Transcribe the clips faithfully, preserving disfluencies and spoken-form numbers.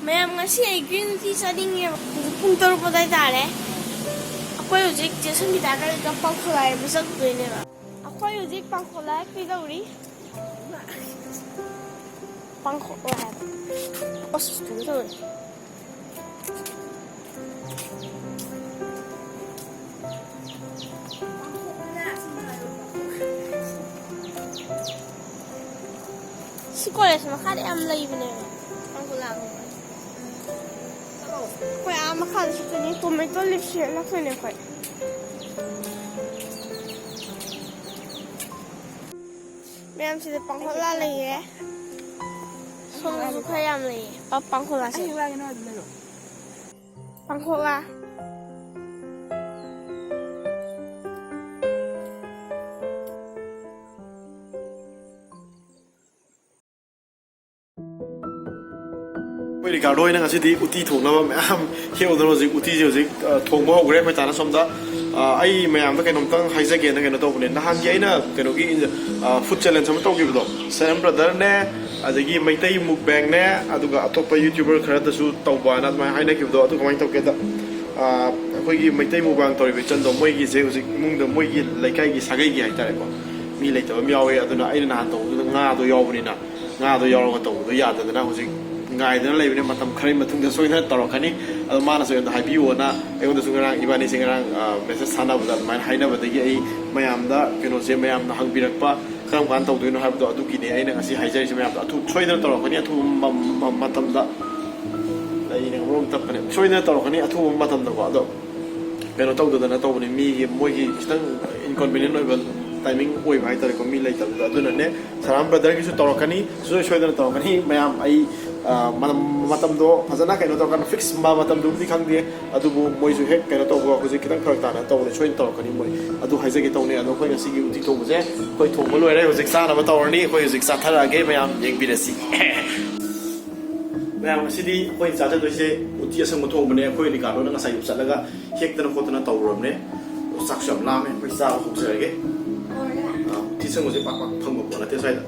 ꯃꯌꯥꯝ, ꯉꯁꯤ ꯑꯩ green tea ꯆꯥꯅꯤꯡꯉꯦꯕ꯫ ꯍꯧꯖꯤꯛ ꯄꯨꯡ ꯇꯔꯨꯛ ꯑꯗꯥꯏ ꯇꯥꯔꯦ꯫ ꯑꯩꯈꯣꯏ ꯍꯧꯖꯤꯛ ꯆꯦ ꯁꯪꯒꯤꯇꯥꯒ ꯑꯩꯒ ꯄꯥꯡꯈꯣꯂꯥ ꯌꯦꯡꯕ ꯆꯠꯂꯨꯗꯣꯏꯅꯦꯕ꯫ ꯑꯩꯈꯣꯏ ꯍꯧꯖꯤꯛ ꯄꯥꯡꯈꯣꯂꯥ ꯀꯩꯗꯧꯔꯤ? ꯄꯥꯡꯈꯣꯂꯥ ꯍꯥꯏꯕ꯫ ꯑꯁ, ꯀꯩꯅꯣ ꯇꯧꯔꯦ꯫ ꯁꯤ ꯀꯣꯂꯦꯖ ꯃꯈꯥꯗ ꯌꯥꯝ ꯂꯩꯕꯅꯦꯕ꯫ ꯑꯩꯈꯣꯏ ꯑꯥ ꯃꯈꯥꯗ ꯆꯠꯇꯣꯏꯅꯦ, tomato leaf ꯍꯦꯛꯂꯛꯇꯣꯏꯅꯦ ꯑꯩꯈꯣꯏ꯫ ꯃꯌꯥꯝꯁꯤꯗ ꯄꯥꯡꯈꯣꯛꯂꯥ ꯂꯩꯌꯦ꯫ ꯁꯣꯝꯗꯁꯨ ꯈꯔ ꯌꯥꯝ ꯂꯩꯌꯦ꯫ ꯄꯥ-, ꯄꯥꯡꯈꯣꯛꯂꯥꯁꯦ꯫ ꯄꯥꯡꯈꯣꯛꯂꯥ꯫ ꯑꯩꯈꯣꯏ ꯔꯤꯀꯥꯔꯗꯣ ꯍꯣꯏꯅ ꯉꯁꯤꯗꯤ ꯎꯇꯤ ꯊꯣꯡꯅꯕ ꯃꯌꯥꯝ ꯍꯦꯛꯎꯗꯅ ꯍꯧꯖꯤꯛ ꯎꯇꯤꯁꯦ ꯍꯧꯖꯤꯛ, ꯑ, ꯊꯣꯡꯕ ꯍꯧꯈ꯭ꯔꯦ꯫ ꯑꯩꯈꯣꯏ ꯇꯥꯅ ꯁꯣꯝꯗ, ꯑ, ꯑꯩ ꯃꯌꯥꯝꯗ ꯀꯩꯅꯣꯝꯇꯪ ꯍꯥꯏꯖꯒꯦꯅ ꯀꯩꯅꯣ ꯇꯧꯕꯅꯦ꯫ ꯅꯍꯥꯟꯒꯤ ꯑꯩꯅ ꯀꯩꯅꯣꯒꯤ, ꯑ, food challenge ꯑꯃ ꯇꯧꯈꯤꯕꯗꯣ, ꯁꯔꯝ ꯕ꯭ꯔꯗꯔꯅꯦ, ꯑꯗꯒꯤ ꯃꯩꯇꯩ ꯃꯨꯛꯕꯦꯡꯅꯦ, ꯑꯗꯨꯒ ꯑꯇꯣꯞꯄ YouTuber ꯈꯔꯗꯁꯨ ꯇꯧꯕꯅ ꯑꯗꯨꯃꯥꯏꯅ ꯍꯥꯏꯅꯈꯤꯕꯗꯣ, ꯑꯗꯨ ꯀꯃꯥꯏꯅ ꯇꯧꯒꯦꯗ, ꯑ, ꯑꯩꯈꯣꯏꯒꯤ ꯃꯩꯇꯩ ꯃꯨꯛꯕꯥꯡ ꯇꯧꯔꯤꯕ ꯏꯆꯟꯗꯣ, ꯃꯣꯏꯒꯤꯁꯦ ꯍꯧꯖꯤꯛ ꯏꯃꯨꯡꯗ ꯃꯣꯏꯒꯤ ꯂꯩꯀꯥꯏꯒꯤ ꯁꯥꯒꯩꯒꯤ ꯍꯥꯏꯇꯥꯔꯦꯀꯣ, ꯃꯤ ꯂꯩꯇꯕ ꯑꯃ ꯌꯥꯎꯋꯦ꯫ ꯑꯗꯨꯅ ꯑꯩꯅ ꯅꯍꯥꯟ ꯇꯧꯕꯗꯨꯗ ꯉꯥꯗꯣ ꯌꯥꯎꯕꯅꯤꯅ, ꯉꯥꯗꯣ ꯌꯥꯎꯔꯒ ꯇꯧꯕꯗꯣ ꯌꯥꯗꯗꯅ ꯍꯧꯖꯤꯛ ꯉꯥꯏꯗꯅ ꯂꯩꯕꯅꯤ꯫ ꯃꯇꯝ ꯈꯔꯒꯤ ꯃꯇꯨꯡꯗ ꯁꯣꯏꯗꯅ ꯇꯧꯔꯛꯀꯅꯤ꯫ ꯑꯗꯣ ꯃꯥꯅꯁꯨ ꯑꯩꯉꯣꯟꯗ ꯍꯥꯏꯕꯤꯌꯣꯅ, ꯑꯩꯉꯣꯟꯗꯁꯨ ꯉꯔꯥꯡ ꯏꯕꯥꯅꯤꯁꯦ ꯉꯔꯥꯡ, ꯑ, message ꯊꯥꯅꯕꯗ ꯑꯗꯨꯃꯥꯏꯅ ꯍꯥꯏꯅꯕꯗꯒꯤ ꯑꯩ ꯃꯌꯥꯝꯗ ꯀꯩꯅꯣꯁꯦ, ꯃꯌꯥꯝꯅ ꯍꯪꯕꯤꯔꯛꯄ ꯀꯔꯝ ꯀꯥꯟꯗ ꯇꯧꯗꯣꯏꯅꯣ ꯍꯥꯏꯕꯗꯣ ꯑꯗꯨꯒꯤꯅꯦ ꯑꯩꯅ ꯉꯁꯤ ꯍꯥꯏꯖꯔꯤꯁꯦ ꯃꯌꯥꯝꯗ꯫ ꯑꯊꯨ-, ꯁꯣꯏꯗꯅ ꯇꯧꯔꯛꯀꯅꯤ ꯑꯊꯨꯕ ꯃ-, ꯃ-, ꯃꯇꯝꯗ꯫ ꯑꯩꯅ ꯃꯔꯣꯟ ꯇꯞꯄꯅꯦ꯫ ꯁꯣꯏꯗꯅ ꯇꯧꯔꯛꯀꯅꯤ ꯑꯊꯨꯕ ꯃꯇꯝꯗꯀꯣ꯫ ꯑꯗꯣ ꯀꯩꯅꯣ ꯇꯧꯗꯗꯅ ꯇꯧꯕꯅꯤ, ꯃꯤꯒꯤ, ꯃꯣꯏꯒꯤ ꯈꯤꯇꯪ inconvenient ꯑꯣꯏꯕ timing ꯑꯣꯏꯕ ꯍꯥꯏꯇꯥꯔꯦꯀꯣ, ꯃꯤ ꯂꯩꯇꯕꯗꯨꯗ꯫ ꯑꯗꯨꯅꯅꯦ, ꯁꯔꯥꯝ ꯕ꯭ꯔꯗꯔꯒꯤꯁꯨ ꯇꯧꯔꯛꯀꯅꯤ, ꯁꯨꯡꯁꯣꯏ ꯁꯣꯏꯗꯅ ꯇꯧꯔꯛꯀꯅꯤ ꯃꯌꯥꯝ꯫ ꯑꯩ, ꯑ, ꯃꯅꯝ-, ꯃꯇꯝꯗꯣ ꯐꯖꯅ ꯀꯩꯅꯣ ꯇꯧꯔꯀꯥꯟꯗ, fix ꯃ-, ꯃꯇꯝꯗꯨꯕꯨꯗꯤ ꯈꯪꯗꯦ, ꯑꯗꯨꯕꯨ ꯃꯣꯏꯁꯨ ꯍꯦꯛ ꯀꯩꯅꯣ ꯇꯧꯕ, ꯍꯧꯖꯤꯛ ꯈꯤꯇꯪ ꯐꯔꯛ ꯇꯥꯅ ꯇꯧꯕꯅꯦ, ꯁꯣꯏꯗꯅ ꯇꯧꯔꯛꯀꯅꯤ ꯃꯣꯏ꯫ ꯑꯗꯨ ꯍꯥꯏꯖꯒꯦ ꯇꯧꯅꯦ꯫ ꯑꯗꯣ ꯑꯩꯈꯣꯏ ꯉꯁꯤꯒꯤ ꯎꯇꯤ ꯊꯣꯡꯕꯁꯦ ꯑꯩꯈꯣꯏ ꯊꯣꯡꯕ ꯂꯣꯏꯔꯦ, ꯍꯧꯖꯤꯛ ꯆꯥꯅꯕ ꯇꯧꯔꯅꯤ꯫ ꯑꯩꯈꯣꯏ ꯍꯧꯖꯤꯛ ꯆꯥꯊꯔꯛꯑꯒꯦ, ꯃꯌꯥꯝ ꯌꯦꯡꯕꯤꯔꯁꯤ꯫ ꯃꯌꯥꯝ, ꯉꯁꯤꯗꯤ ꯑꯩꯈꯣꯏ ꯆꯥꯖꯗꯣꯏꯁꯦ ꯎꯇꯤ ꯑꯁꯪꯕ ꯊꯣꯡꯕꯅꯦ꯫ ꯑꯩꯈꯣꯏ ꯔꯤꯀꯥꯔꯗꯣꯅ ꯉꯁꯥꯏ ꯌꯨꯝ ꯆꯠꯂꯒ ꯍꯦꯛꯇꯅ ꯈꯣꯠꯇꯅ ꯇꯧꯔꯨꯔꯕꯅꯦ꯫ ꯑꯗꯣ ꯆꯥꯛꯁꯨ ꯌꯥꯝ ꯂꯥꯝꯃꯦ, ꯑꯩꯈꯣꯏ ꯆꯥꯕ ꯍꯧꯖꯔꯒꯦ꯫ ꯑꯥ, ꯎꯇꯤ ꯑꯁꯪꯕꯁꯦ ꯄꯥꯛ ꯄꯥꯛ ꯐꯪꯕ ꯄꯣꯠ ꯅꯠꯇꯦ ꯁ꯭ꯋꯥꯏꯗ꯫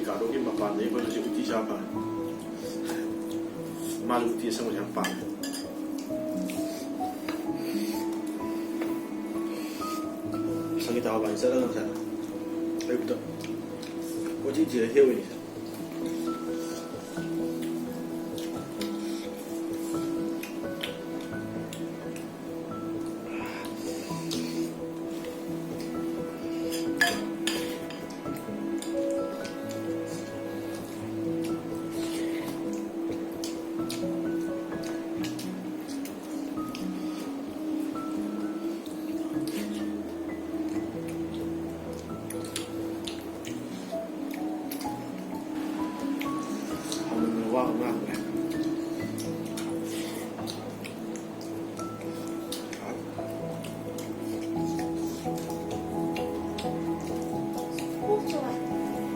ꯀꯥꯗꯣꯛꯀꯤ ꯃꯄꯥꯟꯗ ꯑꯩꯈꯣꯏ ꯍꯧꯖꯤꯛ ꯎꯇꯤ ꯆꯥꯕ ꯐꯪꯉꯦ꯫ ꯃꯥꯁꯨ ꯎꯇꯤ ꯑꯁꯪꯕꯁꯦ ꯌꯥꯝ ꯄꯥꯝꯃꯦ꯫ ꯁꯪꯒꯤꯇꯥ ꯃꯕꯥꯅꯤ ꯆꯠꯂꯒ ꯉꯁꯥꯏ ꯑꯌꯨꯛꯇ ꯀꯣꯏꯊꯤ ꯊꯤꯔ ꯍꯦꯛꯎꯏꯅꯦ꯫ ꯍꯥꯎꯃꯟꯗꯅ ꯋꯥ ꯑꯃ ꯉꯥꯡꯕ ꯌꯥꯏ꯫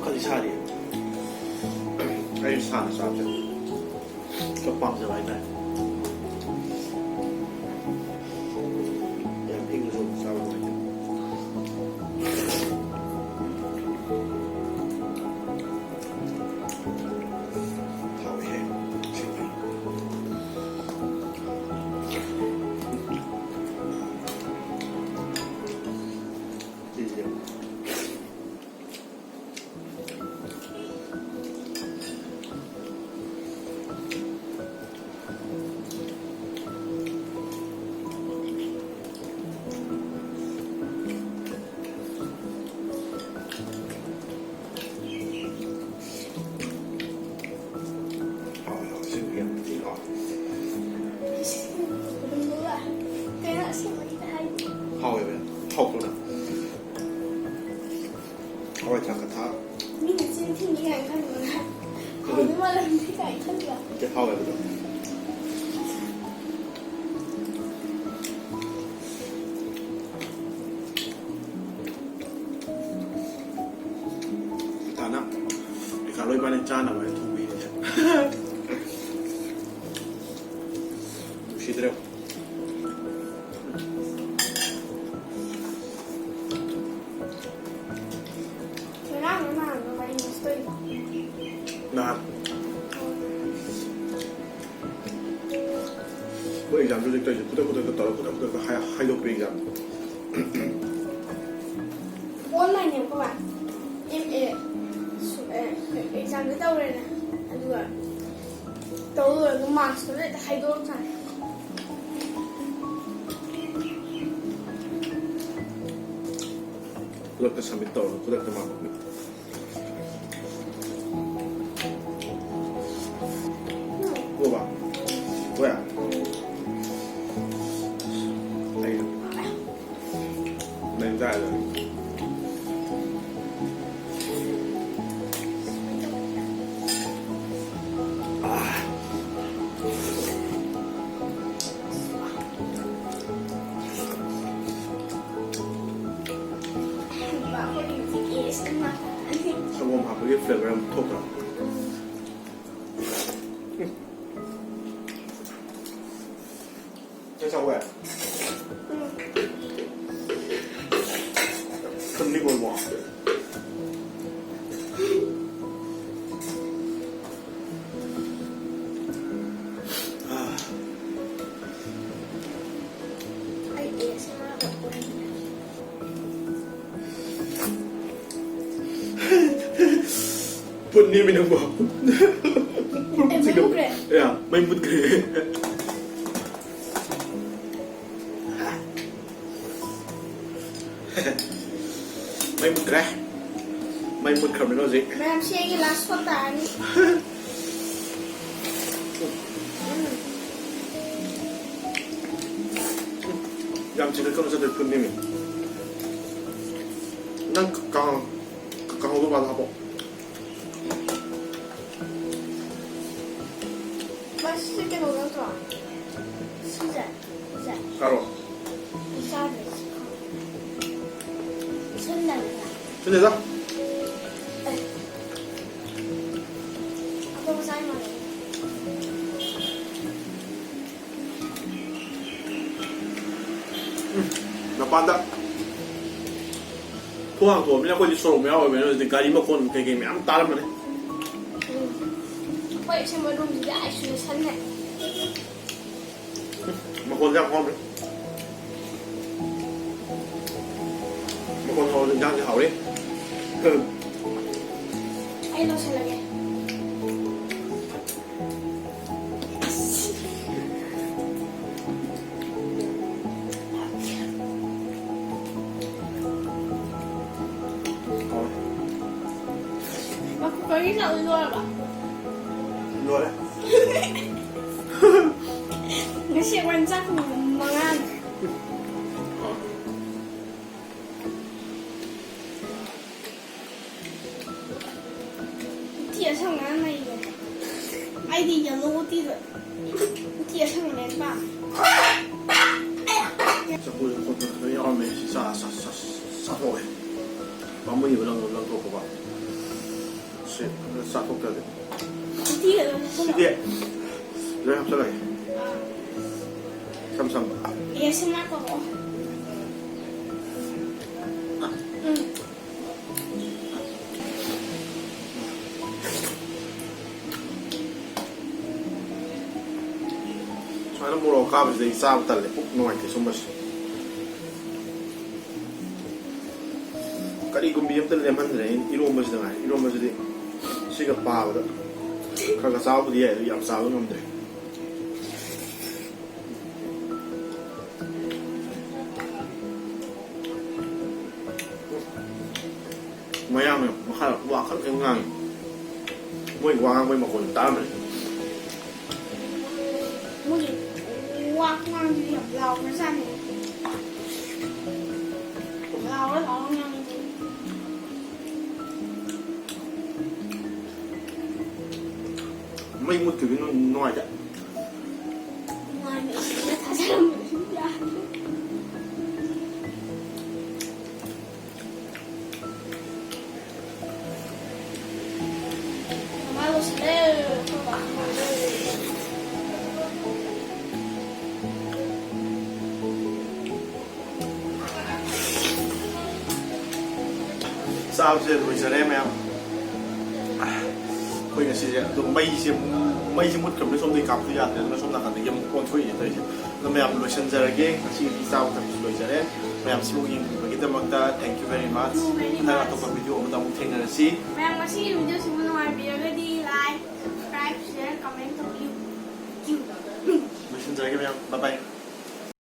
ꯈꯔꯗꯤ ꯁꯥꯔꯤ꯫ ꯑꯩ ꯁꯥꯅ ꯆꯥꯕꯁꯦ ꯈꯔ ꯄꯥꯝꯖꯕ ꯍꯥꯏꯇꯥꯔꯦ꯫ ꯌꯥꯝ ꯏꯪꯉꯁꯨ ꯆꯥꯕ ꯅꯨꯡꯉꯥꯏꯇꯦ꯫ ꯍꯥꯎꯋꯤꯍꯦ꯫ ꯁꯤꯡꯖꯨ꯫ ꯁꯤꯁꯦ꯫ ꯍꯥꯎꯋꯦ, ꯍꯥꯎꯋꯦ, ꯁꯤꯡꯖꯨ ꯌꯥꯝ ꯊꯤ ꯍꯥꯎꯋꯦ꯫ ꯀꯩꯅꯣ ꯑꯁꯦꯡꯕꯒꯤꯗ ꯍꯥꯏꯗꯤ꯫ ꯍꯥꯎꯋꯦꯕ ꯌꯥꯝ꯫ ꯍꯥꯎꯕ꯭ꯔꯣ ꯅꯪ? ꯍꯋꯥꯏ ꯊ꯭ꯔꯥꯛꯀ ꯊꯥꯛ꯫ ꯃꯤꯅ ꯆꯤꯟ ꯊꯤꯅꯤ ꯀꯥꯏꯅ ꯈꯟꯕ꯭ꯔꯥ? ꯍꯥꯎꯗꯧ ꯃꯥꯜꯂꯝꯅꯤ ꯀꯥꯏꯅ ꯈꯟꯕ꯭ꯔꯥ? ꯅꯠꯇꯦ, ꯍꯥꯎꯋꯦꯕ ꯑꯗꯨꯝ꯫ ꯇꯥꯅ ꯄꯩꯈꯥ ꯂꯣꯏ ꯏꯕꯥꯅꯤ ꯆꯥꯅꯕ ꯍꯥꯏꯅ ꯊꯣꯡꯕꯤꯔꯤꯅꯦ꯫ ꯅꯨꯡꯁꯤꯗ꯭ꯔꯦ꯫ ꯉꯔꯥꯡ ꯅꯍꯥꯟ ꯅꯣꯡꯃꯥꯏꯖꯤꯡ ꯅꯨꯃꯤꯠ ꯇꯧꯔꯤꯕ꯫ ꯅꯍꯥꯟ ꯑꯩꯈꯣꯏ ꯑꯦꯛꯖꯥꯝꯁꯨ ꯍꯧꯖꯤꯛ ꯇꯧꯔꯤꯁꯦ ꯈꯨꯗꯛ ꯈꯨꯗꯛꯇ ꯇꯧꯔ ꯈꯨꯗꯛ ꯈꯨꯗꯛꯇ ꯍꯥꯏ- ꯍꯥꯏꯗꯣꯛꯄ ꯑꯦꯛꯖꯥꯝ꯫ ꯑꯣꯟꯂꯥꯏꯟꯅꯦꯕꯀꯣ ꯚꯥꯏ꯫ ꯑꯦꯝ ꯑꯦ ꯁꯨ- ꯑꯦ, ꯑꯦꯛꯖꯥꯝꯗꯤ ꯇꯧꯔꯦꯅꯦ꯫ ꯑꯗꯨꯒ ꯇꯧ ꯂꯣꯏꯔꯒ ꯃꯥꯔꯛꯁꯇꯣ ꯍꯦꯛꯇ ꯍꯥꯏꯗꯣꯔꯛꯇ꯭ꯔꯥꯅꯦ꯫ ꯈꯨꯗꯛꯇ ꯁꯕꯃꯤꯠ ꯇꯧꯔꯒ ꯈꯨꯗꯛꯇ ꯃꯥꯔꯛ ꯄꯤ꯫ ꯀꯣꯕ? ꯀꯣꯌꯥ? ꯑꯩ ꯅꯪ ꯆꯥꯔꯗꯤ꯫ ꯁꯪꯒꯣꯝ ꯍꯥꯞꯄꯒꯤ ꯐ꯭ꯂꯦꯕꯔ ꯑꯃ ꯊꯣꯛꯇ꯭ꯔꯣ? ꯆꯥꯛ ꯆꯥꯎꯋꯦ? ꯊꯨꯝꯗꯤ ꯑꯣꯏꯕ꯭ꯔꯣ? ꯑꯩ ꯑꯦ ꯑꯦꯁ ꯑꯦꯝ ꯑꯥꯔ ꯑꯣꯏꯅꯤꯡꯉꯦ꯫ ꯄꯨꯟꯅꯤꯃꯤ ꯅꯪꯕꯣ꯫ ꯑꯦ, ꯃꯩ ꯃꯨꯠꯈ꯭ꯔꯦ꯫ ꯌꯥ, ꯃꯩ ꯃꯨꯠꯈ꯭ꯔꯦ꯫ ꯃꯩ ꯃꯨꯠꯈ꯭ꯔꯦ꯫ ꯃꯩ ꯃꯨꯠꯈ꯭ꯔꯕꯅꯤꯅ ꯍꯧꯖꯤꯛ꯫ ꯃꯌꯥꯝ, ꯁꯤ ꯑꯩꯒꯤ ꯂꯥꯁ ꯁꯣꯠ ꯇꯥꯔꯅꯤ꯫ ꯌꯥꯝ ꯆꯤꯡꯈꯠꯀꯅꯨ, ꯆꯠꯇꯣꯏ ꯄꯨꯟꯅꯤꯃꯤ꯫ ꯅꯪ ꯀꯥꯡ-, ꯀꯥꯡꯍꯧꯗꯣ ꯃꯥꯗ ꯍꯥꯞꯄꯣ꯫ ꯃꯁꯤ ꯀꯩꯅꯣ ꯅꯠꯇ꯭ꯔꯣ? ꯁꯤꯁꯦ? ꯁꯤꯁꯦ? ꯀꯥꯔꯣ꯫ ꯆꯥꯗ꯭ꯔꯦ, ꯁꯤ ꯈꯪꯗꯦ꯫ ꯁꯤꯟꯗꯕ꯭ꯔꯥ? ꯁꯤꯟꯗꯦꯗ꯫ ꯑꯦ꯫ ꯑꯇꯣꯞꯄ ꯆꯥꯏ ꯃꯥꯜꯂꯦ꯫ ꯎꯝ, ꯃꯄꯥꯟꯗ ꯊꯣꯡ ꯍꯥꯡꯇꯣꯛꯑꯃꯤꯅ ꯑꯩꯈꯣꯏꯗꯤ ꯁꯣꯔꯣꯛ ꯃꯌꯥ ꯑꯣꯏꯕꯅꯤꯅ ꯍꯧꯖꯤꯛꯇꯤ ꯒꯥꯔꯤ ꯃꯈꯣꯟ ꯀꯩꯀꯩ ꯃꯌꯥꯝ ꯇꯥꯔꯝꯃꯅꯤ꯫ ꯎꯝ꯫ ꯑꯩꯁꯦ ꯃꯔꯨꯝꯁꯤꯗꯤ isolation ꯅꯦ꯫ ꯃꯈꯣꯟꯁꯦ ꯌꯥꯝ ꯍꯧꯔꯝꯃꯦ꯫ ꯃꯈꯣꯟ ꯍꯧꯔꯁꯨ ꯏꯟꯖꯥꯡꯁꯦ ꯍꯥꯎꯔꯤ꯫ ꯑꯩ ꯂꯧꯁꯜꯂꯒꯦ꯫ ꯍꯥꯎꯔꯦ꯫ ꯃꯀꯨꯀꯔꯒꯤ ꯆꯥꯛ ꯂꯣꯏꯔꯕ? ꯂꯣꯏꯔꯦ꯫ ꯉꯁꯤ ꯑꯩꯈꯣꯏꯅ ꯆꯥꯛ ꯊꯣꯡꯕ ꯃꯉꯥꯅꯤ꯫ ꯎꯇꯤ ꯑꯁꯪꯕꯅ ꯅꯩꯕꯅꯦ꯫ ꯑꯩꯗꯤ yellow ꯎꯇꯤꯗꯣ, ꯎꯇꯤ ꯑꯁꯪꯕꯅ ꯍꯦꯟꯅ ꯄꯥꯝꯃꯦ꯫ ꯆꯐꯨꯁꯨ ꯈꯣꯠꯄ ꯈꯔ ꯌꯥꯎꯔꯝꯃꯦ꯫ ꯁꯤ ꯆꯥ-, ꯆꯥ-, ꯆꯥ-, ꯆꯥꯊꯣꯛꯑꯦ꯫ ꯄꯥꯝꯃꯨꯏꯕ ꯂꯪ-, ꯂꯪꯊꯣꯛꯄꯀꯣ꯫ ꯁꯤ ꯈꯔ ꯆꯥꯊꯣꯛꯇ꯭ꯔꯗꯤ꯫ ꯎꯇꯤꯒ ꯑꯗꯨꯝ ꯍꯥꯞꯆꯜꯂꯣ꯫ ꯁꯤꯗꯤ ꯂꯣꯏ ꯍꯥꯞꯆꯜꯂꯒꯦ꯫ ꯑꯥ꯫ ꯁꯝ ꯁꯝ꯫ ꯑꯦ, ꯁꯤ ꯉꯥꯛ ꯀꯧꯔꯛꯑꯣ꯫ ꯎꯝ꯫ ꯁꯨꯃꯥꯏꯅ ꯃꯣꯔꯣꯛ ꯑꯀꯥꯕꯁꯤꯗꯤ ꯑꯩ ꯆꯥꯕ ꯇꯜꯂꯦ, ꯄꯨꯛ ꯅꯨꯡꯉꯥꯏꯇꯦ ꯁꯨꯝꯕꯁꯦ꯫ ꯀꯔꯤꯒꯨꯝꯕꯤ ꯑꯝꯇ ꯂꯦꯝꯍꯟꯗ꯭ꯔꯦ ꯑꯩꯅ ꯏꯔꯣꯝꯕꯁꯤꯗ ꯉꯥꯏ꯫ ꯏꯔꯣꯝꯕꯁꯤꯗꯤ ꯁꯤꯒ ꯄꯥꯕꯗ ꯈꯔ ꯈꯔ ꯆꯥꯕꯕꯨꯗꯤ ꯌꯥꯏ, ꯑꯗꯨ ꯌꯥꯝ ꯆꯥꯕ ꯉꯝꯗ꯭ꯔꯦ꯫ ꯃꯌꯥꯝꯅ ꯃꯈꯥꯗ ꯋꯥ ꯈꯔ ꯈꯔ ꯉꯥꯡꯉꯤ꯫ ꯃꯣꯏ ꯋꯥ ꯉꯥꯡꯕꯩ ꯃꯈꯣꯟ ꯇꯥꯔꯝꯃꯅꯤ꯫ ꯃꯣꯏꯒꯤ ꯋꯥ ꯉꯥꯡꯕꯗꯤ ꯌꯥꯝ ꯂꯥꯎꯈ꯭ꯔꯖꯥꯠꯅꯤ꯫ ꯂꯥꯎꯔ ꯂꯥꯎꯔ ꯉꯥꯡꯉꯤ꯫ ꯃꯩ ꯃꯨꯠꯈꯤꯕꯗꯤ ꯅꯨꯡ-, ꯅꯨꯡꯉꯥꯏꯇꯦ꯫ ꯅꯨꯡꯉꯥꯏꯅ ꯏꯁꯩꯒ ꯊꯥꯖꯔꯝꯕꯗꯤ ꯌꯥꯅꯤ꯫ ꯃꯃꯥ ꯂꯣꯏꯁꯤꯜꯂꯦ, ꯑꯩꯈꯣꯏ ꯕꯥ ꯂꯣꯏꯔꯦ꯫ ꯆꯥꯕꯁꯦ ꯂꯣꯏꯖꯔꯦ ꯃꯌꯥꯝ꯫ ꯑꯩꯈꯣꯏ ꯉꯁꯤꯁꯦ ꯑꯗꯨꯝ ꯃꯩꯁꯦ ꯑꯃꯨꯛ, ꯃꯩꯁꯦ ꯃꯨꯠꯈ꯭ꯔꯕꯅꯤꯅ ꯁꯣꯝꯗꯒꯤ ꯀꯥꯞꯄꯗꯤ ꯌꯥꯗ꯭ꯔꯦ, ꯑꯗꯨꯅ ꯁꯣꯝ ꯅꯥꯀꯟꯗꯒꯤ ꯑꯃꯨꯛ ꯑꯣꯟꯊꯣꯛꯏꯅꯦ ꯇꯧꯔꯤꯁꯦ꯫ ꯑꯗꯣ ꯃꯌꯥꯝ, ꯂꯣꯏꯁꯤꯟꯖꯔꯒꯦ꯫ ꯉꯁꯤꯒꯤꯗꯤ ꯆꯥꯕ ꯊꯛꯄꯁꯨ ꯂꯣꯏꯖꯔꯦ꯫ ꯃꯌꯥꯝ ꯁꯤꯕꯨ ꯌꯦꯡꯕꯤꯕꯒꯤꯗꯃꯛꯇ thank you very much꯫ Thank you very much꯫ ꯃꯊꯪ ꯑꯇꯣꯞꯄ video ꯑꯃꯗ ꯑꯃꯨꯛ ꯊꯦꯡꯅꯔꯁꯤ꯫ ꯃꯌꯥꯝ, ꯉꯁꯤꯒꯤ video ꯁꯤꯕꯨ ꯅꯨꯡꯉꯥꯏꯕꯤꯔꯒꯗꯤ like, subscribe, share, comment ꯇꯧꯕꯤꯌꯨ꯫ ꯂꯣꯏꯁꯤꯟꯖꯔꯒꯦ ꯃꯌꯥꯝ꯫ Bye bye꯫